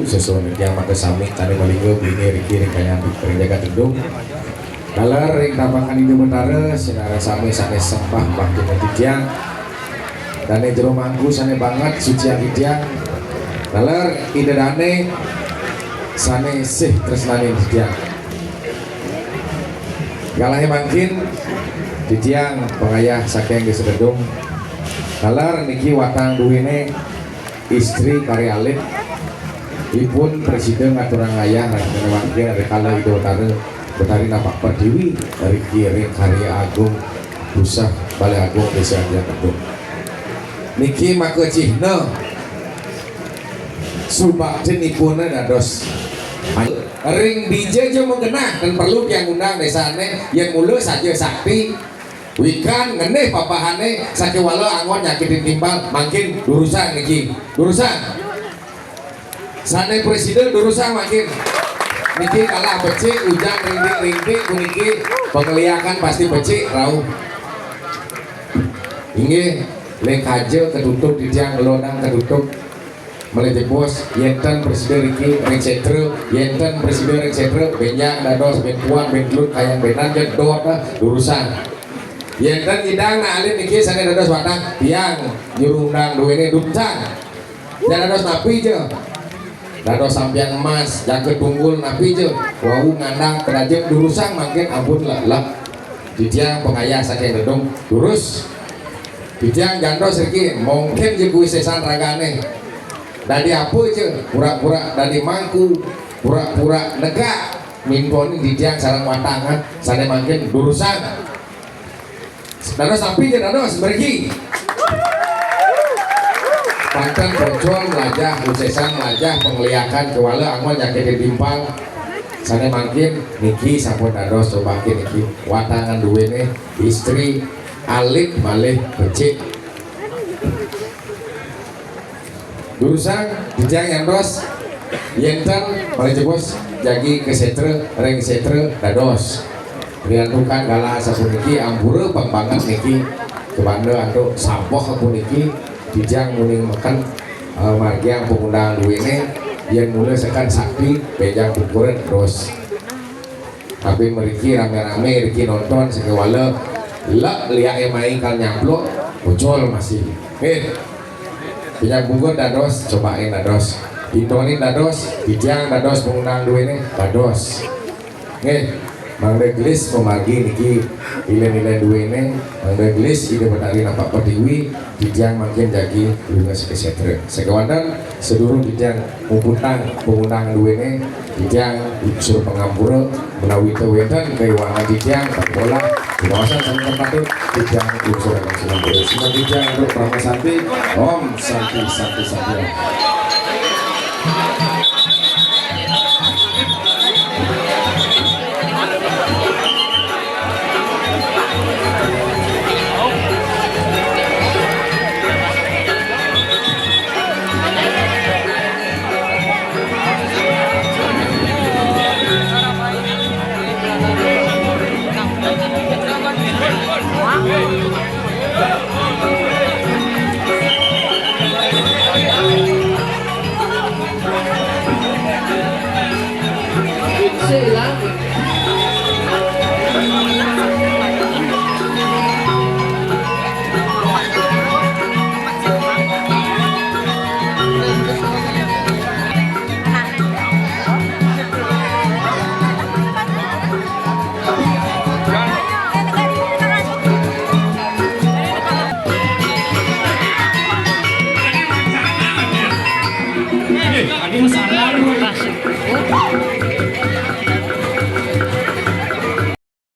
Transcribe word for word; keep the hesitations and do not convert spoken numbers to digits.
Sesuai yang maka sami tani malinga bini riki ring kayang ring jagat Tedung. Taler ring tapakan Ida Betara, sinareng sami sane sembah bakti titiang. Dane jero mangku sane banget suciang titiang. Taler Ida Dane sane sih tresnaning titiang. Kalahe mangkin titiang pangayah saking Desa Tedung. Taler niki watang duene istri kari alit. Ipun presida ngaturang ayah ring mangkin rikala Ida Betara Betari napak pertiwi riki ring karya agung puseh Balai Agung Desa Ajian Tedung. Niki maka cihna subaktinipune dados ring dija ja magenah, ten perlu tiang ngundang desane, yen mula saja sakti. Wikan ngenih papahane sakéwala anggon nyakitin timpal, mangkin durusang niki. Durusang. Sane presiden durusang mangkin. Niki kalah becik, ujan rintik-rintik puniki, pangeliakan pasti becik rauh. Inggih, ling kaja katutup titiang, ngelonang katutup. Malih jebos, yenten presiden riki ring setra, yenten presiden ring setra, benjang dados, ben puan, ben telut, kayang benan, jedot, ah, durusang. Yenten nyidang nak alit niki sane dados watang, tiang juru undang duene dutang. Tiang dados napi ja? Dados sampiang emas, jaga tunggul napi ja? Wau ngandang pedaja durusang mangkin ampun lek-lek. Titiang pangayah saking Tedung, durus. Titiang jantos riki, mungkin ja kuwi sesan ragane. Dadi apa ja, pura-pura dadi mangku, pura-pura negak, mintonin titiang sareng watangan, sane mangkin durusang. Dados napi ja dados, mriki. Panten pocol mlajah, usesan mlajah, pangliakan kewala anggon nyakitin timpal. Sane mangkin niki sampun dados, coba niki watangan duene istri alit malih becik. Durusang, titiang nyantos, yenten malih jebos jagi ka setra, ring setra dados. Riantukan galah sapuniki, ampura pang banget niki, kabanda antuk sampeh puniki, titiang muning meken, eh, margiang pangundang duene, yen mula seken sakti, benjang pungkuran terus. Tapi mriki rame-rame riki nonton sakéwala lek liake mai kal nyampluk, ucul masih. Nggih. Pinjang bungkur dados, cobain dados. Pintonin dados, titiang dados pangundang duene, dados. Nggih. Mangda gelis mamargi niki ilen-ilen duene, mangda gelis Ida Betari napak pertiwi, titiang mangkin jagi lunga seke setra. Sakéwanten sadurung titiang muputang pangundang duene, titiang suruh pangampura menawi te wenten kaiwangan titiang, tak polah, kawasan sami patut, titiang suruh pangampura. Sinampun titiang untuk Parama Santi, Om Santi, Santi, Santi.